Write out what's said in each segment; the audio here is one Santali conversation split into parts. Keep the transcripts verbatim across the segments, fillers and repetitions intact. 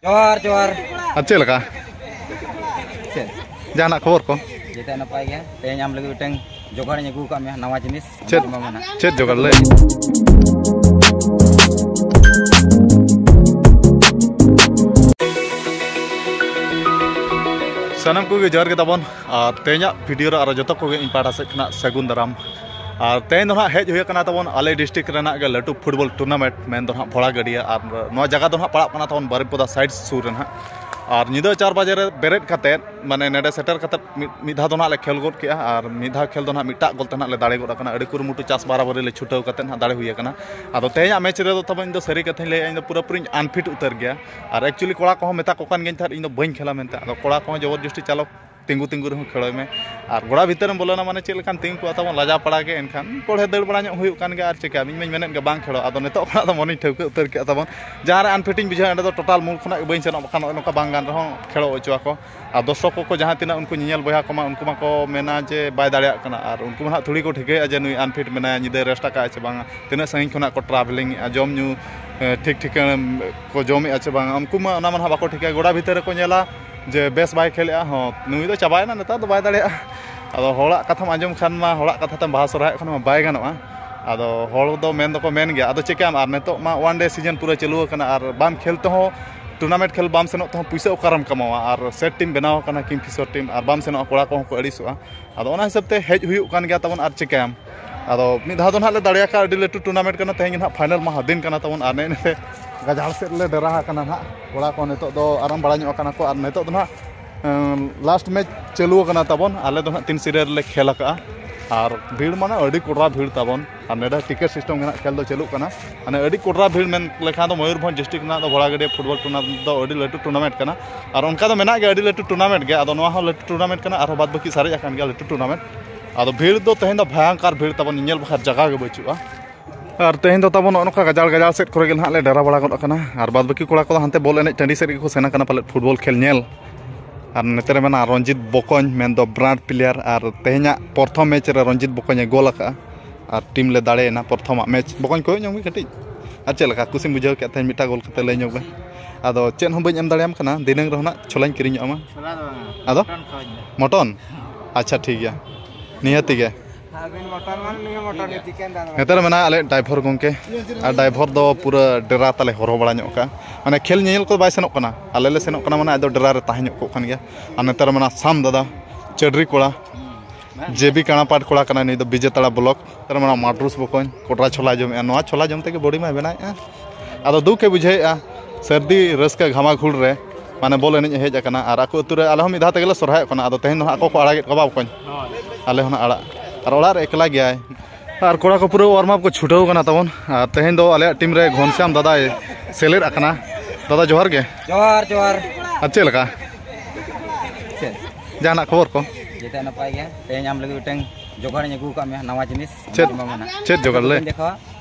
ᱡᱚᱦᱟᱨ, ᱡᱚᱦᱟᱨ᱾ ᱟᱨ ᱪᱮᱫ ᱞᱮᱠᱟ? ᱪᱮᱫ? ᱡᱟᱦᱟᱱᱟᱜ ᱠᱷᱚᱵᱚᱨ ᱠᱚ? ᱡᱮᱛᱮ ᱱᱟᱯᱟᱭ ᱜᱮ᱾ ᱛᱮᱦᱮᱧ ᱟᱢ ᱞᱟᱹᱜᱤᱫ ᱢᱤᱫᱴᱟᱝ ᱡᱚᱜᱟᱲ ᱤᱧ ᱟᱹᱜᱩ ᱟᱠᱟᱫ ᱢᱮᱭᱟ, ᱱᱟᱣᱟ ᱡᱤᱱᱤᱥ᱾ ᱪᱮᱫ? ᱮᱢᱟᱢᱟ ᱱᱟᱜ᱾ ᱪᱮᱫ ᱡᱚᱜᱟᱲ ᱞᱟᱹᱭ? ᱥᱟᱱᱟᱢ ᱠᱚᱜᱮ ᱡᱚᱦᱟᱨ ᱜᱮ ᱛᱟᱵᱚᱱ᱾ ᱟᱨ ᱛᱮᱦᱮᱧᱟᱜ ᱵᱷᱤᱰᱤᱭᱳ ᱨᱮ ᱟᱨᱚ ᱡᱚᱛᱚ ᱠᱚᱜᱮ ᱤᱧ ᱯᱟᱦᱴᱟ ᱥᱮᱫ ᱠᱷᱚᱱᱟᱜ ᱥᱟᱹᱜᱩᱱ ᱫᱟᱨᱟᱢ᱾ ᱟᱨ ᱛᱮᱦᱮᱧ ᱫᱚ ᱱᱟᱦᱟᱜ ᱦᱮᱡ ᱦᱩᱭ ᱟᱠᱟᱱᱟ ᱛᱟᱵᱚᱱ ᱟᱞᱮ ᱰᱤᱥᱴᱨᱤᱠᱴ ᱨᱮᱱᱟᱜ ᱜᱮ ᱞᱟᱹᱴᱩ ᱯᱷᱩᱴᱵᱚᱞ ᱴᱩᱨᱱᱟᱢᱮᱱᱴ, ᱢᱮᱱ ᱫᱚ ᱱᱟᱦᱟᱜ ᱵᱷᱚᱲᱟ ᱜᱟᱹᱰᱤᱭᱟᱹ᱾ ᱟᱨ ᱱᱚᱣᱟ ᱡᱟᱭᱜᱟ ᱫᱚ ᱱᱟᱦᱟᱜ ᱯᱟᱲᱟᱜ ᱠᱟᱱᱟ ᱛᱟᱵᱚᱱ ᱵᱟᱨᱤᱯᱚᱫᱟ ᱥᱟᱭᱤᱰ ᱥᱩᱨ ᱨᱮ ᱱᱟᱦᱟᱜ᱾ ᱟᱨ ᱧᱤᱫᱟᱹ ᱪᱟᱨ ᱵᱟᱡᱮ ᱨᱮ ᱵᱮᱨᱮᱫ ᱠᱟᱛᱮᱫ, ᱢᱟᱱᱮ ᱱᱚᱰᱮ ᱥᱮᱴᱮᱨ ᱠᱟᱛᱮᱫ ᱢᱤᱫ, ᱢᱤᱫ ᱫᱷᱟᱣ ᱫᱚ ᱱᱟᱦᱟᱜ ᱞᱮ ᱠᱷᱮᱞ ᱜᱚᱫ ᱠᱮᱜᱼᱟ᱾ ᱟᱨ ᱢᱤᱫ ᱫᱷᱟᱣ ᱠᱷᱮᱞ ᱫᱚ ᱱᱟᱦᱟᱜ ᱢᱤᱫᱴᱟᱜ ᱜᱳᱞ ᱛᱮ ᱱᱟᱦᱟᱜ ᱞᱮ ᱫᱟᱲᱮ ᱜᱚᱫ ᱟᱠᱟᱱᱟ᱾ ᱟᱹᱰᱤ ᱠᱩᱨᱩᱢᱩᱴᱩ ᱪᱟᱥ ᱵᱟᱨᱟᱵᱟᱹᱨᱤ ᱞᱮ ᱪᱷᱩᱴᱟᱹᱣ ᱠᱟᱛᱮᱫ ᱱᱟᱦᱟᱜ ᱫᱟᱲᱮ ᱦᱩᱭ ᱟᱠᱟᱱᱟ᱾ ᱟᱫᱚ ᱛᱮᱦᱮᱧᱟᱜ ᱢᱮᱪ ᱨᱮᱫᱚ ᱛᱟᱵᱚᱱ ᱤᱧ ᱫᱚ ᱥᱟᱹᱨᱤ ᱠᱟᱛᱷᱟᱧ ᱞᱟᱹᱭᱟ, ᱤᱧ ᱫᱚ ᱯᱩᱨᱟᱹᱯᱩᱨᱤᱧ ᱟᱱᱯᱷᱤᱴ ᱩᱛᱟᱹᱨ ᱜᱮᱭᱟ᱾ ᱟᱨ ᱮᱠᱪᱩᱭᱮᱞᱤ ᱠᱚᱲᱟ ᱠᱚᱦᱚᱸ ᱢᱮᱛᱟ ᱠᱚ ᱠᱟᱱ ᱜᱤᱭᱟᱹᱧ ᱛᱟᱦᱮᱸᱫ ᱤᱧ ᱫᱚ ᱵᱟᱹᱧ ᱠᱷᱮᱞᱟ ᱢᱮᱱᱛᱮ᱾ ᱟᱫᱚ ᱠᱚᱲᱟ ᱠᱚᱦᱚᱸ ᱡᱚᱵᱚᱨ ᱡᱚᱥᱛᱤ ᱪᱟᱞᱚ ᱛᱤᱸᱜᱩ ᱛᱤᱸᱜᱩ ᱨᱮᱦᱚᱸ ᱠᱷᱮᱞᱚᱭ ᱢᱮ᱾ ᱟᱨ ᱜᱚᱲᱟ ᱵᱷᱤᱛᱟᱹᱨᱮᱢ ᱵᱚᱞᱚᱱᱟ ᱢᱟᱱᱮ ᱪᱮᱫ ᱞᱮᱠᱟᱢ ᱛᱤᱸᱜᱩ ᱠᱚᱜᱼᱟ ᱛᱟᱵᱚᱱ, ᱞᱟᱡᱟ ᱯᱟᱲᱟ ᱜᱮ᱾ ᱮᱱᱠᱷᱟᱱ ᱠᱚᱲᱦᱮ ᱫᱟᱹᱲ ᱵᱟᱲᱟ ᱧᱚᱜ ᱦᱩᱭᱩᱜ ᱠᱟᱱ ᱜᱮᱭᱟ᱾ ᱟᱨ ᱪᱤᱠᱟᱹᱭᱟᱢ, ᱤᱧ ᱢᱟᱧ ᱢᱮᱱᱮᱫ ᱜᱮ ᱵᱟᱝ ᱠᱷᱮᱞᱚᱜ᱾ ᱟᱫᱚ ᱱᱤᱛᱚᱜ ᱠᱷᱚᱱᱟᱜ ᱫᱚ ᱢᱚᱱᱮᱧ ᱴᱷᱟᱹᱣᱠᱟᱹ ᱩᱛᱟᱹᱨ ᱠᱮᱫᱼᱟ ᱛᱟᱵᱚᱱ, ᱡᱟᱦᱟᱸ ᱨᱮ ᱟᱱᱯᱷᱤᱴᱤᱧ ᱵᱩᱡᱷᱟᱹᱣᱟ ᱚᱸᱰᱮ ᱫᱚ ᱴᱳᱴᱟᱞ ᱢᱩᱞ ᱠᱷᱚᱱᱟᱜ ᱜᱮ ᱵᱟᱹᱧ ᱥᱮᱱᱚᱜ, ᱵᱟᱠᱷᱟᱱ ᱱᱚᱜᱼᱚᱭ ᱱᱚᱝᱠᱟ ᱵᱟᱝ ᱜᱟᱱ ᱨᱮᱦᱚᱸ ᱠᱷᱮᱞᱚ ᱦᱚᱪᱚ ᱟᱠᱚ᱾ ᱟᱨ ᱫᱚᱨᱥᱚᱠ ᱠᱚᱠᱚ ᱡᱟᱦᱟᱸ ᱛᱤᱱᱟᱹᱜ ᱩᱱᱠᱩ ᱧᱮᱧᱮᱞ ᱵᱚᱭᱦᱟ ᱠᱚᱢᱟ, ᱩᱱᱠᱩ ᱢᱟᱠᱚ ᱢᱮᱱᱟ ᱡᱮ ᱵᱟᱭ ᱫᱟᱲᱮᱭᱟᱜ ᱠᱟᱱᱟ᱾ ᱟᱨ ᱩᱱᱠᱩ ᱢᱟ ᱱᱟᱦᱟᱜ ᱛᱷᱩᱲᱤ ᱠᱚ ᱴᱷᱤᱠᱟᱹᱭᱮᱫᱼᱟ ᱡᱮ ᱱᱩᱭ ᱟᱱᱯᱷᱤᱴ ᱢᱮᱱᱟᱭᱟ, ᱧᱤᱫᱟᱹ ᱨᱮᱥᱴ ᱟᱠᱟᱫᱼᱟᱭ ᱥᱮ ᱵᱟᱝᱟ, ᱛᱤᱱᱟᱹᱜ ᱥᱟᱺᱜᱤᱧ ᱠᱷᱚᱱᱟᱜ ᱠᱚ ᱴᱨᱟᱵᱷᱮᱞᱤᱝ ᱮᱫᱼᱟ, ᱡᱚᱢ ᱧᱩ ᱮ, ᱴᱷᱤᱠ ᱴᱷᱤᱠᱟᱹᱱ ᱠᱚ ᱡᱚᱢᱮᱫᱼᱟ ᱪᱮ ᱵᱟᱝᱟ, ᱩᱱᱠᱩ ᱢᱟ ᱚᱱᱟ ᱢᱟ ᱱᱟᱦᱟᱜ ᱵᱟᱠᱚ ᱴᱷᱤᱠᱟᱹᱭᱟ᱾ ᱜᱚᱰᱟ ᱵᱷᱤᱛᱟᱹᱨ ᱨᱮᱠᱚ ᱧᱮᱞᱟ ᱡᱮ ᱵᱮᱥ ᱵᱟᱭ ᱠᱷᱮᱞᱮᱜᱼᱟ, ᱦᱚᱸ ᱱᱩᱭ ᱫᱚ ᱪᱟᱵᱟᱭᱮᱱᱟ, ᱱᱮᱛᱟᱨ ᱫᱚ ᱵᱟᱭ ᱫᱟᱲᱮᱭᱟᱜᱼᱟ᱾ ᱟᱫᱚ ᱦᱚᱲᱟᱜ ᱠᱟᱛᱷᱟᱢ ᱟᱸᱡᱚᱢ ᱠᱷᱟᱱ ᱢᱟ, ᱦᱚᱲᱟᱜ ᱠᱟᱛᱷᱟ ᱛᱮᱢ ᱵᱟᱦᱟ ᱥᱚᱨᱦᱟᱭᱚᱜ ᱠᱷᱟᱱ ᱢᱟ ᱵᱟᱭ ᱜᱟᱱᱚᱜᱼᱟ᱾ ᱟᱫᱚ ᱦᱚᱲ ᱫᱚ ᱢᱮᱱ ᱫᱚᱠᱚ ᱢᱮᱱ ᱜᱮᱭᱟ, ᱟᱫᱚ ᱪᱤᱠᱟᱹᱭᱟᱢ? ᱟᱨ ᱱᱤᱛᱚᱜ ᱢᱟ ᱚᱣᱟᱱ ᱰᱮ ᱥᱤᱡᱮᱱ ᱯᱩᱨᱟᱹ ᱪᱟᱹᱞᱩ ᱟᱠᱟᱱᱟ, ᱟᱨ ᱵᱟᱢ ᱠᱷᱮᱞ ᱛᱮᱦᱚᱸ ᱴᱩᱨᱱᱟᱢᱮᱱᱴ ᱠᱷᱮᱞ ᱵᱟᱢ ᱥᱮᱱᱚᱜ ᱛᱮᱦᱚᱸ ᱯᱩᱭᱥᱟᱹ ᱚᱠᱟᱨᱮᱢ ᱠᱟᱢᱟᱣᱟ? ᱟᱨ ᱥᱮᱴ ᱴᱤᱢ ᱵᱮᱱᱟᱣ ᱟᱠᱟᱱᱟ ᱠᱤᱝ ᱯᱷᱤᱥᱚᱨ ᱴᱤᱢ, ᱟᱨ ᱵᱟᱢ ᱥᱮᱱᱚᱜᱼᱟ, ᱠᱚᱲᱟ ᱠᱚᱦᱚᱸ ᱠᱚ ᱟᱹᱲᱤᱥᱚᱜᱼᱟ᱾ ᱟᱫᱚ ᱚᱱᱟ ᱦᱤᱥᱟᱹᱵ ᱛᱮ ᱦᱮᱡ ᱦᱩᱭᱩᱜ ᱠᱟᱱ ᱜᱮᱭᱟ ᱛᱟᱵᱚᱱ, ᱟᱨ ᱪᱤᱠᱟᱹᱭᱟᱢ? ᱟᱫᱚ ᱢᱤᱫ ᱫᱷᱟᱣ ᱫᱚ ᱱᱟᱦᱟᱜ ᱞᱮ ᱫᱟᱲᱮ ᱟᱠᱟᱫᱼᱟ ᱟᱹᱰᱤ ᱞᱟᱹᱴᱩ ᱴᱩᱨᱱᱟᱢᱮᱱᱴ ᱠᱟᱱᱟ, ᱛᱮᱦᱮᱧ ᱜᱮ ᱱᱟᱦᱟᱜ ᱯᱷᱟᱭᱱᱟᱞ ᱢᱟᱦᱟ ᱫᱤᱱ ᱠᱟᱱᱟ ᱛᱟᱵᱚᱱ, ᱟᱨ ᱱᱮᱜᱼᱮ ᱱᱮᱜᱼᱮ ᱜᱟᱡᱟᱲ ᱥᱮᱫ ᱞᱮ ᱰᱮᱨᱟ ᱟᱠᱟᱱᱟ ᱱᱟᱦᱟᱜ᱾ ᱠᱚᱲᱟ ᱠᱚ ᱱᱤᱛᱚᱜ ᱫᱚ ᱟᱨᱟᱢ ᱵᱟᱲᱟ ᱧᱚᱜ ᱟᱠᱟᱱᱟ ᱠᱚ, ᱟᱨ ᱱᱤᱛᱚᱜ ᱫᱚ ᱱᱟᱦᱟᱜ ᱞᱟᱥᱴ ᱢᱮᱪ ᱪᱟᱹᱞᱩ ᱟᱠᱟᱱᱟ ᱛᱟᱵᱚᱱ᱾ ᱟᱞᱮ ᱫᱚ ᱱᱟᱦᱟᱜ ᱛᱤᱱ ᱥᱤᱨᱟᱹ ᱨᱮᱞᱮ ᱠᱷᱮᱞ ᱟᱠᱟᱫᱼᱟ, ᱟᱨ ᱵᱷᱤᱲ ᱢᱟᱱᱮ ᱟᱹᱰᱤ ᱠᱚᱰᱨᱟ ᱵᱷᱤᱲ ᱛᱟᱵᱚᱱ, ᱟᱨ ᱱᱚᱰᱮ ᱴᱤᱠᱤᱴ ᱥᱤᱥᱴᱮᱢ ᱜᱮ ᱱᱟᱦᱟᱜ ᱠᱷᱮᱞ ᱫᱚ ᱪᱟᱹᱞᱩᱜ ᱠᱟᱱᱟ᱾ ᱢᱟᱱᱮ ᱟᱹᱰᱤ ᱠᱚᱰᱨᱟ ᱵᱷᱤᱲ ᱢᱮᱱ ᱞᱮᱠᱷᱟᱱ ᱫᱚ ᱢᱚᱭᱩᱨᱵᱷᱚᱸᱡᱽ ᱰᱤᱥᱴᱨᱤᱠᱴ ᱨᱮᱱᱟᱜ ᱫᱚ ᱵᱷᱚᱲᱟᱜᱟᱹᱰᱤᱭᱟᱹ ᱯᱷᱩᱴᱵᱚᱞ ᱴᱩᱨᱱᱟᱢᱮᱱᱴ ᱫᱚ ᱟᱹᱰᱤ ᱞᱟᱹᱴᱩ ᱴᱩᱨᱱᱟᱢᱮᱱᱴ ᱠᱟᱱᱟ, ᱟᱨ ᱚᱱᱠᱟ ᱫᱚ ᱢᱮᱱᱟᱜ ᱜᱮᱭᱟ ᱟᱹᱰᱤ ᱞᱟᱹᱴᱩ ᱴᱩᱨᱱᱟᱢᱮᱱᱴ ᱜᱮ᱾ ᱟᱫᱚ ᱱᱚᱣᱟ ᱦᱚᱸ ᱞᱟᱹᱴᱩ ᱴᱩᱨᱱᱟᱢᱮᱱᱴ ᱠᱟᱱᱟ, ᱟᱨᱦᱚᱸ ᱵᱟᱫ ᱵᱟᱹᱠᱤ ᱥᱟᱨᱮᱡ ᱟᱠᱟᱱ ᱜᱮᱭᱟ ᱞᱟᱹᱴᱩ ᱴᱩᱨᱱᱟᱢᱮᱱᱴ᱾ ᱟᱫᱚ ᱵᱷᱤᱲ ᱫᱚ ᱛᱮᱦᱮᱧ ᱫᱚ ᱵᱷᱚᱭᱚᱝᱠᱟᱨ ᱵᱷᱤᱲ ᱛᱟᱵᱚᱱ, ᱧᱮᱧᱮᱞ ᱵᱟᱠᱷᱨᱟ ᱡᱟᱭᱜᱟ ᱜᱮ ᱵᱟᱹᱪᱩᱜᱼᱟ᱾ ᱟᱨ ᱛᱮᱦᱮᱧ ᱫᱚ ᱛᱟᱵᱚᱱ ᱱᱚᱜᱼᱚ ᱱᱚᱝᱠᱟ ᱜᱟᱡᱟᱲ ᱜᱟᱡᱟᱲ ᱥᱮᱫ ᱠᱚᱨᱮ ᱜᱮ ᱱᱟᱦᱟᱜ ᱞᱮ ᱰᱮᱨᱟ ᱵᱟᱲᱟ ᱜᱚᱫ ᱟᱠᱟᱱᱟ, ᱟᱨ ᱵᱟᱫ ᱵᱟᱹᱠᱤ ᱠᱚᱲᱟ ᱠᱚᱫᱚ ᱦᱟᱱᱛᱮ ᱵᱚᱞ ᱮᱱᱮᱡ ᱴᱟᱺᱰᱤ ᱥᱮᱫ ᱨᱮᱜᱮ ᱠᱚ ᱥᱮᱱ ᱟᱠᱟᱱᱟ ᱯᱟᱞᱮᱫ ᱯᱷᱩᱴᱵᱚᱞ ᱠᱷᱮᱞ ᱧᱮᱞ᱾ ᱟᱨ ᱱᱚᱛᱮ ᱨᱮ ᱢᱮᱱᱟᱜᱼᱟ ᱨᱚᱧᱡᱤᱛ ᱵᱚᱠᱚᱧ, ᱢᱮᱱᱫᱚ ᱵᱨᱟᱱᱰ ᱯᱞᱮᱭᱟᱨ, ᱟᱨ ᱛᱮᱦᱮᱧᱟᱜ ᱯᱨᱚᱛᱷᱚᱢ ᱢᱮᱪ ᱨᱮ ᱨᱚᱧᱡᱤᱛ ᱵᱚᱠᱚᱧ ᱮ ᱜᱳᱞ ᱟᱠᱟᱫᱼᱟ᱾ ᱟᱨ ᱴᱤᱢ ᱞᱮ ᱫᱟᱲᱮᱭᱮᱱᱟ ᱯᱨᱚᱛᱷᱚᱢᱟᱜ ᱢᱮᱪ᱾ ᱵᱚᱠᱚᱧ, ᱠᱚᱭᱚᱜ ᱧᱚᱜ ᱢᱮ ᱠᱟᱹᱴᱤᱡ, ᱟᱨ ᱪᱮᱫ ᱞᱮᱠᱟ ᱠᱩᱥᱤᱢ ᱵᱩᱡᱷᱟᱹᱣ ᱠᱮᱫ ᱛᱮᱦᱮᱧ? ᱢᱤᱫᱴᱟᱝ ᱜᱳᱞ ᱠᱟᱛᱮ ᱞᱟᱹᱭ ᱧᱚᱜ ᱢᱮ᱾ ᱟᱫᱚ ᱪᱮᱫ ᱦᱚᱸ ᱵᱟᱹᱧ ᱮᱢ ᱫᱟᱲᱮᱭᱟᱢ ᱠᱟᱱᱟ, ᱫᱷᱤᱱᱟᱹᱝ ᱨᱮᱦᱚᱸ ᱱᱟᱜ ᱪᱷᱚᱞᱟᱧ ᱠᱤᱨᱤᱧᱚᱜ ᱟᱢᱟ᱾ ᱪᱷᱚᱞᱟ ᱫᱚ ᱵᱟᱝᱟ᱾ ᱟᱫᱚ? ᱢᱚᱴᱚᱱ ᱠᱷᱟᱣᱟᱧ ᱢᱮ᱾ ᱢᱚᱴᱚᱱ? ᱟᱪᱪᱷᱟ, ᱴᱷᱤᱠ ᱜᱮᱭᱟ, ᱱᱤᱦᱟᱹᱛᱤ ᱜᱮ᱾ ᱟᱹᱵᱤᱱ ᱢᱚᱴᱚᱱ ᱢᱟᱱᱮ ᱱᱩᱭ ᱦᱚᱸ ᱢᱚᱴᱚᱱ ᱜᱮ, ᱪᱤᱠᱮᱱ ᱫᱚ ᱟᱨ ᱵᱟᱝ᱾ ᱱᱮᱛᱟᱨ ᱢᱮᱱᱟᱜᱼᱟ ᱟᱞᱮ ᱰᱟᱭᱵᱷᱚᱨ ᱜᱚᱢᱠᱮ, ᱟᱨ ᱰᱟᱭᱵᱷᱚᱨ ᱫᱚ ᱯᱩᱨᱟᱹ ᱰᱮᱨᱟ ᱛᱟᱞᱮ ᱦᱚᱨᱦᱚ ᱵᱟᱲᱟ ᱧᱚᱜ ᱠᱟᱜᱼᱟ᱾ ᱢᱟᱱᱮ ᱠᱷᱮᱞ ᱧᱮᱧᱮᱞ ᱠᱚ ᱵᱟᱭ ᱥᱮᱱᱚᱜ ᱠᱟᱱᱟ, ᱟᱞᱮ ᱞᱮ ᱥᱮᱱᱚᱜ ᱠᱟᱱᱟ, ᱢᱟᱱᱮ ᱟᱡ ᱫᱚ ᱰᱮᱨᱟ ᱨᱮ ᱛᱟᱦᱮᱸ ᱧᱚᱜ ᱠᱚᱜ ᱠᱟᱱ ᱜᱮᱭᱟ᱾ ᱟᱨ ᱱᱮᱛᱟᱨ ᱢᱮᱱᱟᱜᱼᱟ ᱥᱟᱢ ᱫᱟᱫᱟ, ᱪᱟᱹᱰᱨᱤ ᱠᱚᱲᱟ, ᱡᱮ ᱵᱤ ᱠᱟᱬᱟᱯᱟᱴ ᱠᱚᱲᱟ ᱠᱟᱱᱟᱭ ᱱᱩᱭ ᱫᱚ, ᱵᱤᱡᱮᱛᱟᱲᱟ ᱵᱞᱚᱠ᱾ ᱱᱮᱛᱟᱨ ᱢᱮᱱᱟᱜᱼᱟ ᱢᱟᱰᱨᱩᱥ ᱵᱚᱠᱚᱧ, ᱠᱚᱰᱨᱟ ᱪᱷᱚᱞᱟ ᱡᱚᱢᱮᱜᱼᱟ᱾ ᱱᱚᱣᱟ ᱪᱷᱚᱞᱟ ᱡᱚᱢ ᱛᱮᱜᱮ ᱵᱚᱰᱤ ᱢᱟᱭ ᱵᱮᱱᱟᱣᱮᱫᱼᱟ᱾ ᱟᱫᱚ ᱫᱩᱠ ᱮ ᱵᱩᱡᱷᱟᱹᱣᱮᱫᱼᱟ, ᱥᱟᱹᱨᱫᱤ ᱨᱟᱹᱥᱠᱟᱹ ᱜᱷᱟᱢᱟᱜᱷᱩᱲ ᱨᱮ ᱢᱟᱱᱮ ᱵᱚᱞ ᱮᱱᱮᱡ ᱮ ᱦᱮᱡ ᱟᱠᱟᱱᱟ᱾ ᱟᱨ ᱟᱠᱚ ᱟᱹᱛᱩ ᱨᱮ ᱟᱞᱮ ᱦᱚᱸ ᱢᱤᱫ ᱫᱷᱟᱣ ᱛᱮᱜᱮ ᱞᱮ ᱥᱚᱨᱦᱟᱭᱚᱜ ᱠᱟᱱᱟ᱾ ᱟᱫᱚ ᱛᱮᱦᱮᱧ ᱫᱚ ᱦᱟᱸᱜ ᱟᱠᱚ ᱠᱚ ᱟᱲᱟᱜᱮᱫ ᱠᱚᱣᱟ ᱵᱟᱵᱚᱠᱚᱧ, ᱟᱞᱮ ᱦᱚᱸ ᱱᱟᱜ ᱟᱲᱟᱜ᱾ ᱟᱨ ᱚᱲᱟᱜ ᱨᱮ ᱮᱠᱞᱟ ᱜᱮᱭᱟᱭ᱾ ᱟᱨ ᱠᱚᱲᱟ ᱠᱚ ᱯᱩᱨᱟᱹ warm up ᱠᱚ ᱪᱷᱩᱴᱟᱹᱣ ᱠᱟᱱᱟ ᱛᱟᱵᱚᱱ᱾ ᱟᱨ ᱛᱮᱦᱮᱧ ᱫᱚ ᱟᱞᱮᱭᱟᱜ ᱴᱤᱢ ᱨᱮ ᱜᱷᱚᱱᱥᱭᱟᱢ ᱫᱟᱫᱟᱭ ᱥᱮᱞᱮᱫ ᱟᱠᱟᱱᱟ᱾ ᱫᱟᱫᱟ, ᱡᱚᱦᱟᱨ ᱜᱮ᱾ ᱡᱚᱦᱟᱨ, ᱡᱚᱦᱟᱨ᱾ ᱟᱨ ᱪᱮᱫ ᱞᱮᱠᱟ? ᱪᱮᱫ? ᱡᱟᱦᱟᱱᱟᱜ ᱠᱷᱚᱵᱚᱨ ᱠᱚ? ᱡᱮᱛᱮ ᱱᱟᱯᱟᱭ ᱜᱮ᱾ ᱛᱮᱦᱮᱧ ᱟᱢ ᱞᱟᱹᱜᱤᱫ ᱢᱤᱫᱴᱟᱝ ᱡᱚᱜᱟᱲ ᱤᱧ ᱟᱹᱜᱩ ᱟᱠᱟᱫ ᱢᱮᱭᱟ, ᱱᱟᱣᱟ ᱡᱤᱱᱤᱥ᱾ ᱪᱮᱫ? ᱚᱱᱟ ᱡᱚᱢᱟᱢ ᱱᱟᱜ᱾ ᱪᱮᱫ ᱡᱚᱜᱟᱲ ᱞᱟᱹᱭ? ᱫᱮᱠᱷᱟᱣᱟ᱾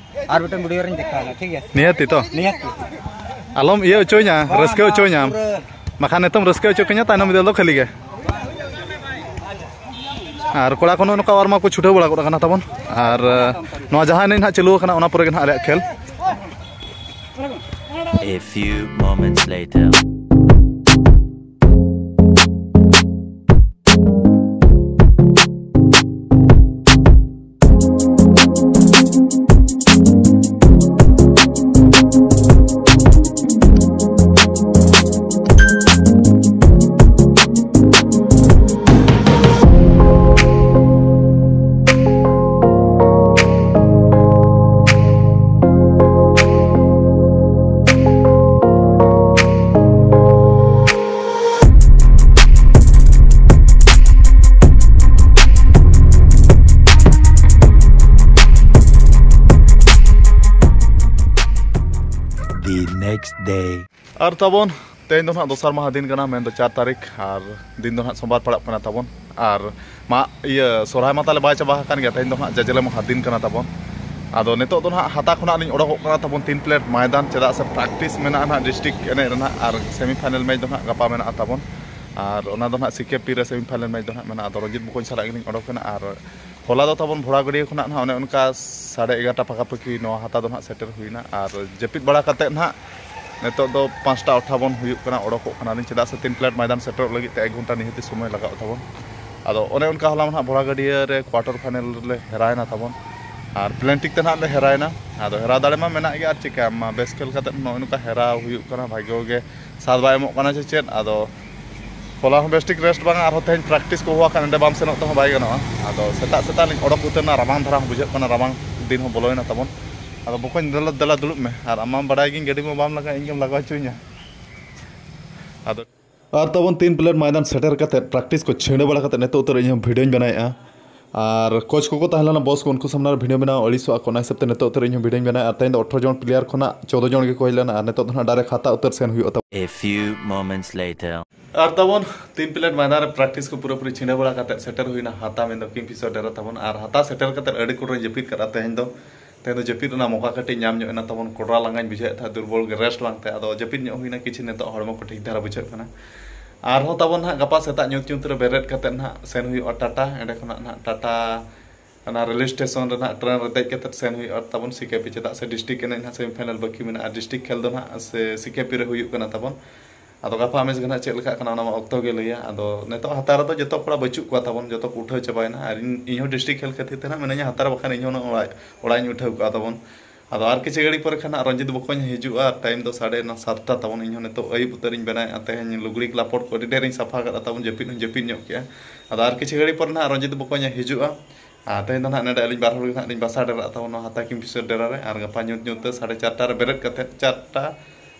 ᱟᱨ ᱢᱤᱫᱴᱟᱝ video ᱨᱤᱧ ᱫᱮᱠᱷᱟᱣᱟ, ᱴᱷᱤᱠ ᱜᱮᱭᱟ? ᱱᱤᱦᱟᱹᱛᱤ ᱛᱚ? ᱱᱤᱦᱟᱹᱛᱤ᱾ ᱟᱞᱚᱢ ᱤᱭᱟᱹ ᱦᱚᱪᱚᱧᱟ, ᱵᱟᱝ, ᱨᱟᱹᱥᱠᱟᱹ ᱵᱟᱝ, ᱦᱚᱪᱚᱧᱟᱢ᱾ ᱯᱩᱨᱟᱹ᱾ ᱵᱟᱠᱷᱟᱱ ᱱᱤᱛᱚᱝ ᱨᱟᱹᱥᱠᱟᱹ ᱦᱚᱪᱚ ᱠᱤᱧᱟ, ᱛᱟᱭᱱᱚᱢ ᱵᱤᱫᱟᱹᱞ ᱫᱚ ᱠᱷᱟᱹᱞᱤ ᱜᱮ᱾ ᱟᱨ ᱠᱚᱲᱟ ᱠᱚ ᱱᱚᱜᱼᱚ ᱱᱚᱝᱠᱟ warm up ᱠᱚ ᱪᱷᱩᱴᱟᱹᱣ ᱵᱟᱲᱟ ᱜᱚᱫ ᱟᱠᱟᱱᱟ ᱛᱟᱵᱚᱱ᱾ ᱟᱨ, ᱮ, ᱱᱚᱣᱟ ᱡᱟᱦᱟᱸ ᱮᱱᱮᱡ ᱱᱟᱦᱟᱜ ᱪᱟᱹᱞᱩ ᱟᱠᱟᱱᱟ, ᱚᱱᱟ ᱯᱚᱨᱮ ᱜᱮ ᱱᱟᱦᱟᱜ ᱟᱞᱮᱭᱟᱜ ᱠᱷᱮᱞ᱾ A few moments later. The next day. ᱟᱨ ᱛᱟᱵᱚᱱ, ᱛᱮᱦᱮᱧ ᱫᱚ ᱱᱟᱦᱟᱜ ᱫᱚᱥᱟᱨ ᱢᱟᱦᱟ ᱫᱤᱱ ᱠᱟᱱᱟ, ᱢᱮᱱᱫᱚ ᱪᱟᱨ ᱛᱟᱹᱨᱤᱠᱷ, ᱟᱨ ᱫᱤᱱ ᱫᱚ ᱱᱟᱦᱟᱜ ᱥᱳᱢᱵᱟᱨ ᱯᱟᱲᱟᱜ ᱠᱟᱱᱟ ᱛᱟᱵᱚᱱ᱾ ᱟᱨ ᱢᱟ, ᱤᱭᱟᱹ, ᱥᱚᱨᱦᱟᱭ ᱢᱟ ᱛᱟᱞᱮ ᱵᱟᱭ ᱪᱟᱵᱟ ᱟᱠᱟᱱ ᱜᱮᱭᱟ, ᱛᱮᱦᱮᱧ ᱫᱚ ᱱᱟᱦᱟᱜ ᱡᱟᱡᱞᱮ ᱢᱟᱦᱟ ᱫᱤᱱ ᱠᱟᱱᱟ ᱛᱟᱵᱚᱱ᱾ ᱟᱫᱚ ᱱᱤᱛᱚᱜ ᱫᱚ ᱱᱟᱦᱟᱜ ᱦᱟᱛᱟ ᱠᱷᱚᱱᱟᱜ ᱞᱤᱧ ᱚᱰᱚᱠᱚᱜ ᱠᱟᱱᱟ ᱛᱟᱵᱚᱱ ᱛᱤᱱ ᱯᱞᱮᱴ ᱢᱚᱭᱫᱟᱱ, ᱪᱮᱫᱟᱜ ᱥᱮ practice ᱢᱮᱱᱟᱜᱼᱟ ᱱᱟᱦᱟᱜ district ᱮᱱᱮᱡ ᱨᱮᱱᱟᱜ, ᱟᱨ semi final match ᱫᱚ ᱱᱟᱦᱟᱜ ᱜᱟᱯᱟ ᱢᱮᱱᱟᱜᱼᱟ ᱛᱟᱵᱚᱱ᱾ ᱟᱨ ᱚᱱᱟ ᱫᱚ ᱱᱟᱦᱟᱜ C K P ᱨᱮ semi final match ᱫᱚ ᱱᱟᱦᱟᱜ ᱢᱮᱱᱟᱜᱼᱟ᱾ ᱟᱫᱚ ᱨᱚᱧᱡᱤᱛ ᱵᱚᱠᱚᱧ ᱥᱟᱞᱟᱜ ᱜᱮᱞᱤᱧ ᱚᱰᱚᱠ ᱮᱱᱟ, ᱟᱨ ᱦᱚᱞᱟ ᱫᱚ ᱛᱟᱵᱚᱱ ᱵᱷᱚᱲᱟᱜᱟᱹᱲᱭᱟᱹ ᱠᱷᱚᱱᱟᱜ ᱱᱟᱦᱟᱜ ᱚᱱᱮ ᱚᱱᱠᱟ ᱥᱟᱲᱮ ᱮᱜᱟᱨᱚᱴᱟ ᱯᱟᱠᱟᱯᱟᱠᱤ ᱱᱚᱣᱟ ᱦᱟᱛᱟ ᱫᱚ ᱱᱟᱦᱟᱜ ᱥᱮᱴᱮᱨ ᱦᱩᱭᱱᱟ᱾ ᱟᱨ ᱡᱟᱹᱯᱤᱫ ᱵᱟᱲᱟ ᱠᱟᱛᱮᱫ ᱱᱟᱦᱟᱜ ᱱᱤᱛᱚᱜ ᱫᱚ ᱯᱟᱸᱪᱴᱟ ᱟᱴᱷᱟᱵᱚᱱ ᱦᱩᱭᱩᱜ ᱠᱟᱱᱟ, ᱚᱰᱚᱠᱚᱜ ᱠᱟᱱᱟᱞᱤᱧ, ᱪᱮᱫᱟᱜ ᱥᱮ ᱛᱤᱱ ᱯᱞᱮᱴ ᱢᱚᱭᱫᱟᱱ ᱥᱮᱴᱮᱨᱚᱜ ᱞᱟᱹᱜᱤᱫ ᱛᱮ ᱮᱠ ᱜᱷᱚᱱᱴᱟ ᱱᱤᱦᱟᱹᱛᱤ ᱥᱚᱢᱚᱭ ᱞᱟᱜᱟᱜ ᱛᱟᱵᱚᱱ᱾ ᱟᱫᱚ ᱚᱱᱮ ᱚᱱᱠᱟ ᱦᱚᱞᱟ ᱢᱟ ᱱᱟᱦᱟᱜ ᱵᱷᱚᱲᱟᱜᱟᱹᱰᱤᱭᱟᱹ ᱨᱮ ᱠᱣᱟᱨᱴᱟᱨ ᱯᱷᱟᱭᱱᱮᱞ ᱨᱮᱞᱮ ᱦᱮᱨᱟᱭᱮᱱᱟ ᱛᱟᱵᱚᱱ, ᱟᱨ ᱯᱞᱮᱱᱴᱤᱠ ᱛᱮ ᱱᱟᱦᱟᱜ ᱞᱮ ᱦᱮᱨᱟᱭᱮᱱᱟ᱾ ᱟᱫᱚ ᱦᱮᱨᱟ ᱫᱟᱲᱮ ᱢᱟ ᱢᱮᱱᱟᱜ ᱜᱮ, ᱟᱨ ᱪᱤᱠᱟᱹᱭᱟᱢ ᱢᱟ, ᱵᱮᱥ ᱠᱷᱮᱞ ᱠᱟᱛᱮᱫ ᱱᱚᱜᱼᱚᱭ ᱱᱚᱝᱠᱟ ᱦᱮᱨᱟᱣ ᱦᱩᱭᱩᱜ ᱠᱟᱱᱟ, ᱵᱷᱟᱜᱽᱭᱚ ᱜᱮ ᱥᱟᱛ ᱵᱟᱭ ᱮᱢᱚᱜ ᱠᱟᱱᱟ ᱪᱮ ᱪᱮᱫ᱾ ᱟᱫᱚ ᱦᱚᱞᱟ ᱦᱚᱸ ᱵᱮᱥ ᱴᱷᱤᱠ ᱨᱮᱥᱴ ᱵᱟᱝᱟ, ᱟᱨᱦᱚᱸ ᱛᱮᱦᱮᱧ ᱯᱨᱮᱠᱴᱤᱥ ᱠᱚ ᱦᱚᱦᱚ ᱟᱠᱟᱱ, ᱚᱸᱰᱮ ᱵᱟᱢ ᱥᱮᱱᱚᱜ ᱛᱮᱦᱚᱸ ᱵᱟᱭ ᱜᱟᱱᱚᱜᱼᱟ᱾ ᱟᱫᱚ ᱥᱮᱛᱟᱜ ᱥᱮᱛᱟᱜ ᱞᱤᱧ ᱚᱰᱚᱠ ᱩᱛᱟᱹᱨ ᱮᱱᱟ, ᱨᱟᱵᱟᱝ ᱫᱷᱟᱨᱟ ᱦᱚᱸ ᱵᱩᱡᱷᱟᱹᱜ ᱠᱟᱱᱟ, ᱨᱟᱵᱟᱝ ᱫᱤᱱ ᱦᱚᱸ ᱵᱚᱞᱚᱭᱮᱱᱟ ᱛᱟᱵᱚᱱ᱾ ᱟᱫᱚ ᱵᱚᱠᱚᱧ, ᱫᱮᱞᱟ ᱫᱮᱞᱟ ᱫᱩᱲᱩᱵ ᱢᱮ, ᱟᱨ ᱟᱢ ᱢᱟᱢ ᱵᱟᱲᱟᱭ ᱜᱤᱧ ᱜᱟᱹᱰᱤ ᱢᱟ ᱵᱟᱢ ᱞᱟᱜᱟ, ᱤᱧ ᱜᱮᱢ ᱞᱟᱜᱟ ᱦᱚᱪᱚᱧᱟ᱾ ᱟᱫᱚ ᱟᱨ ᱛᱟᱵᱚᱱ ᱛᱤᱱ ᱯᱞᱮᱴ ᱢᱚᱭᱫᱟᱱ ᱥᱮᱴᱮᱨ ᱠᱟᱛᱮᱫ ᱯᱨᱮᱠᱴᱤᱥ ᱠᱚ ᱪᱷᱤᱸᱰᱟᱹ ᱵᱟᱲᱟ ᱠᱟᱛᱮᱫ ᱱᱤᱛᱚᱜ ᱩᱛᱟᱹᱨ ᱤᱧ ᱦᱚᱸ ᱵᱷᱤᱰᱤᱭᱳᱧ ᱵᱮᱱᱟᱣᱮᱫᱼᱟ᱾ ᱟᱨ ᱠᱳᱪ ᱠᱚᱠᱚ ᱛᱟᱦᱮᱸ ᱞᱮᱱᱟ, ᱵᱚᱥ ᱠᱚ, ᱩᱱᱠᱩ ᱥᱟᱢᱱᱟ ᱨᱮ ᱵᱷᱤᱰᱤᱭᱳ ᱵᱮᱱᱟᱣ ᱟᱹᱲᱤᱥᱚᱜᱼᱟ ᱠᱚ, ᱚᱱᱟ ᱦᱤᱥᱟᱹᱵ ᱛᱮ ᱱᱤᱛᱚᱜ ᱩᱛᱟᱹᱨ ᱤᱧ ᱦᱚᱸ ᱵᱷᱤᱰᱤᱭᱳᱧ ᱵᱮᱱᱟᱣᱮᱫᱼᱟ᱾ ᱟᱨ ᱛᱮᱦᱮᱧ ᱫᱚ ᱟᱴᱷᱨᱚ ᱡᱚᱱ ᱯᱞᱮᱭᱟᱨ ᱠᱷᱚᱱᱟᱜ ᱪᱳᱫᱽᱫᱚ ᱡᱚᱱ ᱜᱮᱠᱚ ᱦᱩᱭ ᱞᱮᱱᱟ, ᱟᱨ ᱱᱤᱛᱚᱜ ᱫᱚ ᱱᱟᱦᱟᱜ ᱰᱟᱭᱨᱮᱠᱴ ᱦᱟᱛᱟ ᱩᱛᱟᱹᱨ ᱥᱮᱱ ᱦᱩᱭᱩᱜᱼᱟ ᱛᱟᱵᱚᱱ᱾ A few moments later. ᱟᱨ ᱛᱟᱵᱚᱱ ᱛᱤᱱ ᱯᱞᱮᱴ ᱢᱚᱭᱫᱟᱱ ᱨᱮ ᱯᱨᱮᱠᱴᱤᱥ ᱠᱚ ᱯᱩᱨᱟᱹᱯᱩᱨᱤ ᱪᱷᱤᱸᱰᱟᱹ ᱵᱟᱲᱟ ᱠᱟᱛᱮᱫ ᱥᱮᱴᱮᱨ ᱦᱩᱭᱱᱟ ᱦᱟᱛᱟ, ᱢᱮᱱᱫᱚ ᱠᱤᱝ ᱯᱷᱤᱥᱟᱨ ᱰᱮᱨᱟ ᱛᱟᱵᱚᱱ᱾ ᱟᱨ ᱦᱟᱛᱟ ᱥᱮᱴᱮᱨ ᱠᱟᱛᱮᱫ ᱟᱹᱰᱤ ᱠᱚᱴᱨᱟᱧ ᱡᱟᱹᱯᱤᱫ ᱠᱟᱫᱼᱟ ᱛᱮᱦᱮᱧ ᱫᱚ᱾ ᱛᱮᱦᱮᱧ ᱫᱚ ᱡᱟᱹᱯᱤᱫ ᱨᱮᱱᱟᱜ ᱢᱚᱠᱟ ᱠᱟᱹᱴᱤᱡ ᱧᱟᱢ ᱧᱚᱜ ᱮᱱᱟ ᱛᱟᱵᱚᱱ, ᱠᱚᱰᱨᱟ ᱞᱟᱸᱜᱟᱧ ᱵᱩᱡᱷᱟᱹᱣᱮᱫ ᱛᱟᱦᱮᱸᱫ, ᱫᱩᱨᱵᱚᱞ ᱜᱮ, ᱨᱮᱥᱴ ᱵᱟᱝᱛᱮ᱾ ᱟᱫᱚ ᱡᱟᱹᱯᱤᱫ ᱧᱚᱜ ᱦᱩᱭᱱᱟ ᱠᱤᱪᱷᱩ, ᱱᱤᱛᱚᱜ ᱦᱚᱲᱢᱚ ᱠᱚ ᱴᱷᱤᱠ ᱫᱷᱟᱨᱟ ᱵᱩᱡᱷᱟᱹᱜ ᱠᱟᱱᱟ᱾ ᱟᱨᱦᱚᱸ ᱛᱟᱵᱚᱱ ᱱᱟᱦᱟᱜ ᱜᱟᱯᱟ ᱥᱮᱛᱟᱜ ᱧᱩᱛ ᱧᱩᱛ ᱨᱮ ᱵᱮᱨᱮᱫ ᱠᱟᱛᱮᱫ ᱱᱟᱦᱟᱜ ᱥᱮᱱ ᱦᱩᱭᱩᱜᱼᱟ ᱴᱟᱴᱟ᱾ ᱚᱸᱰᱮ ᱠᱷᱚᱱᱟᱜ ᱱᱟᱦᱟᱜ ᱴᱟᱴᱟ ᱚᱱᱟ ᱨᱮᱞᱣᱮ ᱥᱴᱮᱥᱚᱱ ᱨᱮ ᱱᱟᱦᱟᱜ ᱴᱨᱮᱱ ᱨᱮ ᱫᱮᱡ ᱠᱟᱛᱮᱫ ᱥᱮᱱ ᱦᱩᱭᱩᱜᱼᱟ ᱛᱟᱵᱚᱱ ᱥᱤ ᱠᱮ ᱯᱤ, ᱪᱮᱫᱟᱜ ᱥᱮ ᱰᱤᱥᱴᱨᱤᱠᱴ ᱮᱱᱮᱡ ᱱᱟᱦᱟᱜ ᱥᱮᱢᱤ ᱯᱷᱟᱭᱱᱟᱞ ᱵᱟᱹᱠᱤ ᱢᱮᱱᱟᱜᱼᱟ᱾ ᱰᱤᱥᱴᱨᱤᱠᱴ ᱠᱷᱮᱞ ᱫᱚ ᱱᱟᱦᱟᱜ ᱥᱮ ᱥᱤ ᱠᱮ ᱯᱤ ᱨᱮ ᱦᱩᱭᱩᱜ ᱠᱟᱱᱟ ᱛᱟᱵᱚᱱ᱾ ᱟᱫᱚ ᱜᱟᱯᱟ ᱢᱮᱪ ᱜᱮ ᱱᱟᱦᱟᱜ ᱪᱮᱫ ᱞᱮᱠᱟᱜ ᱠᱟᱱᱟ, ᱚᱱᱟ ᱢᱟ ᱚᱠᱛᱚ ᱜᱮ ᱞᱟᱹᱭᱟ᱾ ᱟᱫᱚ ᱱᱤᱛᱚᱜ ᱦᱟᱛᱟ ᱨᱮᱫᱚ ᱡᱚᱛᱚ ᱠᱚᱲᱟ ᱵᱟᱹᱪᱩᱜ ᱠᱚᱣᱟ ᱛᱟᱵᱚᱱ, ᱡᱚᱛᱚ ᱠᱚ ᱩᱴᱷᱟᱹᱣ ᱪᱟᱵᱟᱭᱮᱱᱟ᱾ ᱟᱨ ᱤᱧ, ᱤᱧ ᱦᱚᱸ ᱰᱤᱥᱴᱨᱤᱠᱴ ᱠᱷᱮᱞ ᱠᱷᱟᱹᱛᱤᱨ ᱛᱮ ᱱᱟᱦᱟᱜ ᱢᱤᱱᱟᱹᱧᱟ ᱦᱟᱛᱟ ᱨᱮ, ᱵᱟᱠᱷᱟᱱ ᱤᱧ ᱦᱚᱸ ᱩᱱᱟᱹᱜ ᱚᱲᱟᱜ, ᱚᱲᱟᱜ ᱤᱧ ᱩᱴᱷᱟᱹᱣ ᱠᱚᱜᱼᱟ ᱛᱟᱵᱚᱱ᱾ ᱟᱫᱚ ᱟᱨ ᱠᱤᱪᱷᱩ ᱜᱷᱟᱹᱲᱤ ᱯᱚᱨᱮ ᱠᱷᱟᱱ ᱱᱟᱦᱟᱜ ᱨᱚᱧᱡᱤᱛ ᱵᱚᱠᱚᱧ ᱦᱤᱡᱩᱜᱼᱟ, ᱴᱟᱭᱤᱢ ᱫᱚ ᱥᱟᱲᱮ ᱱᱚ, ᱥᱟᱛᱴᱟ ᱛᱟᱵᱚᱱ᱾ ᱤᱧ ᱦᱚᱸ ᱱᱤᱛᱚᱜ ᱟᱹᱭᱩᱵ ᱩᱛᱟᱹᱨᱤᱧ ᱵᱮᱱᱟᱣᱮᱫᱼᱟ, ᱛᱮᱦᱮᱧ ᱞᱩᱜᱽᱲᱤ ᱞᱟᱯᱚᱴ ᱠᱚ ᱟᱹᱰᱤ ᱰᱷᱮᱨᱤᱧ ᱥᱟᱯᱷᱟ ᱠᱟᱫᱼᱟ ᱛᱟᱵᱚᱱ, ᱡᱟᱹᱯᱤᱫ ᱦᱚᱸᱧ ᱡᱟᱹᱯᱤᱫ ᱧᱚᱜ ᱠᱮᱜᱼᱟ᱾ ᱟᱫᱚ ᱟᱨ ᱠᱤᱪᱷᱩ ᱜᱷᱟᱹᱲᱤ ᱯᱚᱨᱮ ᱱᱟᱦᱟᱜ ᱨᱚᱧᱡᱤᱛ ᱵᱚᱠᱚᱧ ᱦᱤᱡᱩᱜᱼᱟ᱾ ᱟᱨ ᱛᱮᱦᱮᱧ ᱫᱚ ᱱᱟᱦᱟᱜ ᱱᱚᱰᱮ ᱟᱹᱞᱤᱧ ᱵᱟᱨ ᱦᱚᱲ ᱜᱮ ᱱᱟᱦᱟᱜ ᱞᱤᱧ ᱵᱟᱥᱟ ᱰᱮᱨᱟᱜ ᱛᱟᱵᱚᱱ ᱱᱚᱣᱟ ᱦᱟᱛᱟ ᱠᱤᱝ ᱯᱷᱤᱥᱟᱨ ᱰᱮᱨᱟ ᱨᱮ᱾ ᱟᱨ ᱜᱟᱯᱟ ᱧᱩᱛ ᱧᱩᱛ ᱛᱮ ᱥᱟᱲᱮ ᱪᱟᱨᱴᱟ ᱨᱮ ᱵᱮᱨᱮᱫ ᱠᱟᱛᱮᱫ, ᱪᱟᱨᱴᱟ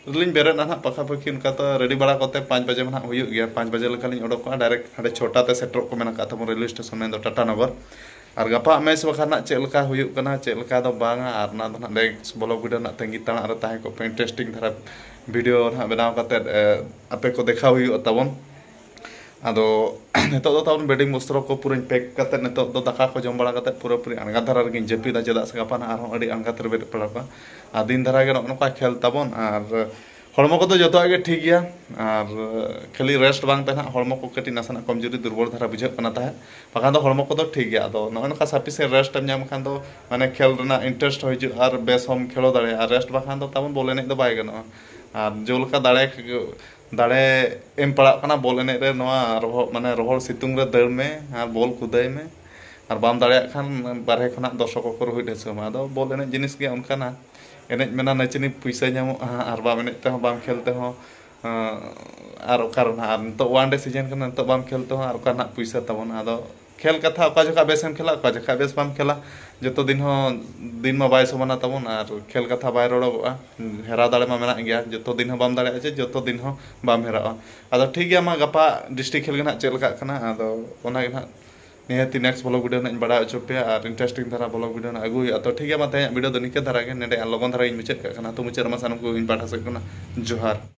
ᱨᱮᱞᱤᱧ ᱵᱮᱨᱮᱫ ᱱᱟᱦᱟᱜ ᱯᱟᱠᱷᱟ ᱯᱟᱹᱠᱷᱤ, ᱚᱱᱠᱟ ᱛᱚ ᱨᱮᱰᱤ ᱵᱟᱲᱟ ᱠᱚᱛᱮ ᱯᱟᱸᱪ ᱵᱟᱡᱮ ᱢᱟ ᱱᱟᱦᱟᱜ ᱦᱩᱭᱩᱜ ᱜᱮᱭᱟ᱾ ᱯᱟᱸᱪ ᱵᱟᱡᱮ ᱞᱮᱠᱟ ᱞᱤᱧ ᱚᱰᱚᱠᱚᱜᱼᱟ, ᱰᱟᱭᱨᱮᱠᱴ ᱦᱟᱸᱰᱮ ᱪᱷᱚᱴᱟ ᱛᱮ ᱥᱮᱴᱮᱨᱚᱜ ᱠᱚ ᱢᱮᱱ ᱟᱠᱟᱫ ᱛᱟᱵᱚᱱ ᱨᱮᱞᱣᱮ ᱥᱴᱮᱥᱚᱱ, ᱢᱮᱱᱫᱚ ᱴᱟᱴᱟ ᱱᱚᱜᱚᱨ᱾ ᱟᱨ ᱜᱟᱯᱟ ᱢᱮᱪ ᱵᱟᱠᱷᱟᱱ ᱱᱟᱦᱟᱜ ᱪᱮᱫ ᱞᱮᱠᱟ ᱦᱩᱭᱩᱜ ᱠᱟᱱᱟ, ᱪᱮᱫ ᱞᱮᱠᱟ ᱫᱚ ᱵᱟᱝᱟ, ᱟᱨ ᱚᱱᱟ ᱫᱚ ᱱᱟᱦᱟᱜ ᱱᱮᱠᱥᱴ ᱵᱞᱚᱜ ᱵᱷᱤᱰᱤᱭᱳ ᱱᱟᱦᱟᱜ ᱛᱟᱺᱜᱤ ᱛᱟᱲᱟᱜ ᱨᱮ ᱛᱟᱦᱮᱸ ᱠᱚᱜ ᱯᱮ, ᱤᱱᱴᱟᱨᱮᱥᱴᱤᱝ ᱫᱷᱟᱨᱟ ᱵᱷᱤᱰᱤᱭᱳ ᱱᱟᱦᱟᱜ ᱵᱮᱱᱟᱣ ᱠᱟᱛᱮᱫ, ᱮ, ᱟᱯᱮ ᱠᱚ ᱫᱮᱠᱷᱟᱣ ᱦᱩᱭᱩᱜᱼᱟ ᱛᱟᱵᱚᱱ᱾ ᱟᱫᱚ ᱱᱤᱛᱚᱜ ᱫᱚ ᱛᱟᱵᱚᱱ ᱵᱮᱰᱤᱝ ᱵᱚᱥᱛᱨᱚ ᱠᱚ ᱯᱩᱨᱟᱹᱧ ᱯᱮᱠ ᱠᱟᱛᱮᱫ, ᱱᱤᱛᱚᱜ ᱫᱚ ᱫᱟᱠᱟ ᱠᱚ ᱡᱚᱢ ᱵᱟᱲᱟ ᱠᱟᱛᱮᱫ ᱯᱩᱨᱟᱹᱯᱩᱨᱤ ᱟᱬᱜᱟ ᱫᱷᱟᱨᱟ ᱨᱮᱜᱤᱧ ᱡᱟᱹᱯᱤᱫᱟ, ᱪᱮᱫᱟᱜ ᱥᱮ ᱜᱟᱯᱟ ᱱᱟᱦᱟᱜ ᱟᱨᱦᱚᱸ ᱟᱹᱰᱤ ᱟᱬᱜᱟᱛ ᱨᱮ ᱵᱮᱨᱮᱫ ᱯᱟᱲᱟᱣ ᱠᱚᱜᱼᱟ᱾ ᱟᱨ ᱫᱤᱱ ᱫᱷᱟᱨᱟ ᱜᱮ ᱱᱚᱜᱼᱚ ᱱᱚᱝᱠᱟ ᱠᱷᱮᱞ ᱛᱟᱵᱚᱱ, ᱟᱨ ᱦᱚᱲᱢᱚ ᱠᱚᱫᱚ ᱡᱚᱛᱚᱣᱟᱜ ᱜᱮ ᱴᱷᱤᱠ ᱜᱮᱭᱟ, ᱟᱨ ᱠᱷᱟᱹᱞᱤ ᱨᱮᱥᱴ ᱵᱟᱝ ᱛᱮ ᱱᱟᱦᱟᱜ ᱦᱚᱲᱢᱚ ᱠᱚ ᱠᱟᱹᱴᱤᱡ ᱱᱟᱥᱮᱱᱟᱜ ᱠᱚᱢᱡᱩᱨᱤ ᱫᱩᱨᱵᱚᱞ ᱫᱷᱟᱨᱟ ᱵᱩᱡᱷᱟᱹᱜ ᱠᱟᱱᱟ ᱛᱟᱦᱮᱸᱫ, ᱵᱟᱠᱷᱟᱱ ᱫᱚ ᱦᱚᱲᱢᱚ ᱠᱚᱫᱚ ᱴᱷᱤᱠ ᱜᱮᱭᱟ᱾ ᱟᱫᱚ ᱱᱚᱜᱼᱚ ᱱᱚᱝᱠᱟ ᱥᱟᱯᱷᱤᱥᱤᱭᱮᱱᱴ ᱨᱮᱥᱴ ᱮᱢ ᱧᱟᱢ ᱠᱷᱟᱱ ᱫᱚ ᱢᱟᱱᱮ ᱠᱷᱮᱞ ᱨᱮᱱᱟᱜ ᱤᱱᱴᱟᱨᱮᱥᱴ ᱦᱚᱸ ᱦᱤᱡᱩᱜᱼᱟ ᱟᱨ ᱵᱮᱥ ᱦᱚᱸᱢ ᱠᱷᱮᱞᱳ ᱫᱟᱲᱮᱭᱟᱜᱼᱟ᱾ ᱟᱨ ᱨᱮᱥᱴ ᱵᱟᱠᱷᱟᱱ ᱫᱚ ᱛᱟᱵᱚᱱ ᱵᱚᱞ ᱮᱱᱮᱡ ᱫᱚ ᱵᱟᱭ ᱜᱟᱱᱚᱜᱼᱟ᱾ ᱟᱨ ᱡᱮᱞᱮᱠᱟ ᱫᱟᱲᱮ ᱫᱟᱲᱮ ᱮᱢ ᱯᱟᱲᱟᱜ ᱠᱟᱱᱟ ᱵᱚᱞ ᱮᱱᱮᱡ ᱨᱮ, ᱱᱚᱣᱟ ᱨᱚᱦᱚᱲ ᱢᱟᱱᱮ ᱨᱚᱦᱚᱲ ᱥᱤᱛᱩᱝ ᱨᱮ ᱫᱟᱹᱲ ᱢᱮ ᱟᱨ ᱵᱚᱞ ᱠᱩᱫᱟᱹᱭ ᱢᱮ, ᱟᱨ ᱵᱟᱢ ᱫᱟᱲᱮᱭᱟᱜ ᱠᱷᱟᱱ ᱵᱟᱨᱦᱮ ᱠᱷᱚᱱᱟᱜ ᱫᱚᱨᱥᱚᱠ ᱠᱚᱠᱚ ᱨᱩᱦᱤᱫ ᱦᱚᱪᱚ ᱟᱢᱟ᱾ ᱟᱫᱚ ᱵᱚᱞ ᱮᱱᱮᱡ ᱡᱤᱱᱤᱥ ᱜᱮ ᱚᱱᱠᱟᱱᱟ, ᱮᱱᱮᱡ ᱢᱮᱱᱟ ᱱᱟᱪᱱᱤ ᱯᱩᱭᱥᱟᱹ ᱧᱟᱢᱚᱜᱼᱟ, ᱟᱨ ᱵᱟᱢ ᱮᱱᱮᱡ ᱛᱮᱦᱚᱸ ᱵᱟᱢ ᱠᱷᱮᱞ ᱛᱮᱦᱚᱸ ᱟᱨ ᱚᱠᱟ ᱨᱮ ᱱᱟᱦᱟᱜ, ᱟᱨ ᱱᱤᱛᱚᱜ ᱚᱣᱟᱱ ᱰᱮ ᱥᱤᱡᱮᱱ ᱠᱟᱱᱟ, ᱱᱤᱛᱚᱜ ᱵᱟᱢ ᱠᱷᱮᱞ ᱛᱮᱦᱚᱸ ᱟᱨ ᱚᱠᱟ ᱨᱮᱱᱟᱜ ᱯᱩᱭᱥᱟᱹ ᱛᱟᱵᱚᱱ? ᱟᱫᱚ ᱠᱷᱮᱞ ᱠᱟᱛᱷᱟ ᱚᱠᱟ ᱡᱚᱠᱷᱟ ᱵᱮᱥᱮᱢ ᱠᱷᱮᱞᱟ, ᱚᱠᱟ ᱡᱚᱠᱷᱟ ᱵᱮᱥ ᱵᱟᱢ ᱠᱷᱮᱞᱟ, ᱡᱚᱛᱚ ᱫᱤᱱ ᱦᱚᱸ ᱫᱤᱱ ᱢᱟ ᱵᱟᱭ ᱥᱚᱢᱟᱱᱟ ᱛᱟᱵᱚᱱ, ᱟᱨ ᱠᱷᱮᱞ ᱠᱟᱛᱷᱟ ᱵᱟᱭ ᱨᱚᱲᱚᱜᱚᱜᱼᱟ᱾ ᱦᱮᱨᱟᱣ ᱫᱟᱲᱮ ᱢᱟ ᱢᱮᱱᱟᱜ ᱜᱮᱭᱟ, ᱡᱚᱛᱚ ᱫᱤᱱ ᱦᱚᱸ ᱵᱟᱢ ᱫᱟᱲᱮᱭᱟᱜᱼᱟ ᱡᱮ ᱡᱚᱛᱚ ᱫᱤᱱ ᱦᱚᱸ ᱵᱟᱢ ᱦᱮᱨᱟᱜᱼᱟ᱾ ᱟᱫᱚ ᱴᱷᱤᱠ ᱜᱮᱭᱟ, ᱢᱟ ᱜᱟᱯᱟ ᱰᱤᱥᱴᱨᱤᱠᱴ ᱠᱷᱮᱞ ᱜᱮ ᱱᱟᱦᱟᱜ ᱪᱮᱫ ᱞᱮᱠᱟᱜ ᱠᱟᱱᱟ, ᱟᱫᱚ ᱚᱱᱟ ᱜᱮ ᱱᱟᱦᱟᱜ ᱱᱤᱦᱟᱹᱛᱤ ᱱᱮᱠᱥᱴ ᱵᱷᱞᱚᱜ ᱵᱷᱤᱰᱤᱭᱳ ᱱᱟᱦᱟᱜ ᱤᱧ ᱵᱟᱲᱟᱭ ᱦᱚᱪᱚ ᱯᱮᱭᱟ, ᱟᱨ ᱤᱱᱴᱟᱨᱮᱥᱴᱤᱝ ᱫᱷᱟᱨᱟ ᱵᱷᱞᱚᱜ ᱵᱷᱤᱰᱤᱭᱳ ᱱᱟᱦᱟᱜ ᱟᱹᱜᱩ ᱦᱩᱭᱩᱜᱼᱟ᱾ ᱛᱚ ᱴᱷᱤᱠ ᱜᱮᱭᱟ, ᱢᱟ ᱛᱮᱦᱮᱧᱟᱜ ᱵᱷᱤᱰᱤᱭᱳ ᱫᱚ ᱱᱤᱝᱠᱟᱹ ᱫᱷᱟᱨᱟ ᱜᱮ, ᱱᱮᱰᱮ ᱟᱨ ᱞᱚᱜᱚᱱ ᱫᱷᱟᱨᱟ ᱜᱤᱧ ᱢᱩᱪᱟᱹᱫ ᱠᱟᱜ ᱠᱟᱱᱟ᱾ ᱛᱚ ᱢᱩᱪᱟᱹᱫ ᱨᱮᱢᱟ ᱥᱟᱱᱟᱢ ᱠᱚ ᱤᱧ ᱯᱟᱦᱴᱟ ᱥᱮᱫ ᱠᱷᱚᱱᱟᱜ ᱡᱚᱦᱟᱨ᱾